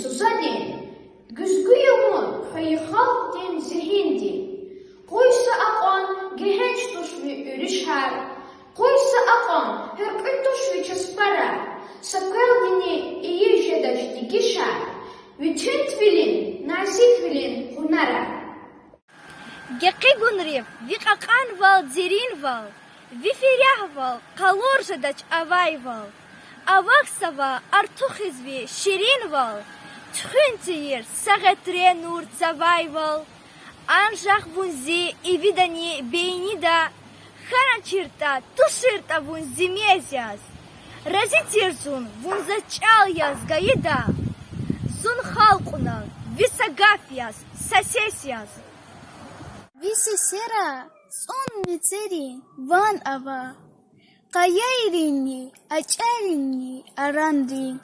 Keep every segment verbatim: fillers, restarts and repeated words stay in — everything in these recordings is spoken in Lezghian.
Сузадин, гуьзгуь я вун хайи халкьдин зигьинди. Къуй са акьван гегьенш туш ви уьруьшар, къуй са акьван гьуьркьуь туш ви часпара, са квелдини ийиз жедач дегишар, ви туьнтвилин, назиквилин гъунара. Гекъигунрив ви кьакьанвал, деринвал, ви фирягьвал къалур жедач авайвал. Авахьзава артухиз ви ширинвал, туьхуьн тийир са гъетре нур цавайвал. Анжах вун зи ивидани бейнида, хьаначиртӀа, туширтӀа вун зи мез яз. Рази тир зун вун заз чӀал яз гайида, зун халкь кьуна ви са гаф яз, са сес яз. Ви сесера цӀун мецерин ван ава, къайайринни, акӀеринни, аранрин.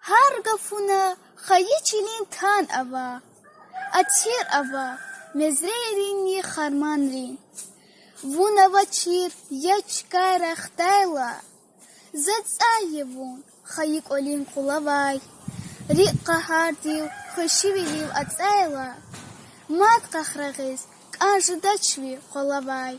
Гьар гафуна хайи чилин тан ава, атир ава мезрейринни харманрин. Вун авачир я чкайра хтайла, за цӀай я вун хайи кӀвалин къулавай. РикӀ къагьардив, хвешивилив ацӀайла, мад къахрагъиз кӀан жедач ви къвалавай.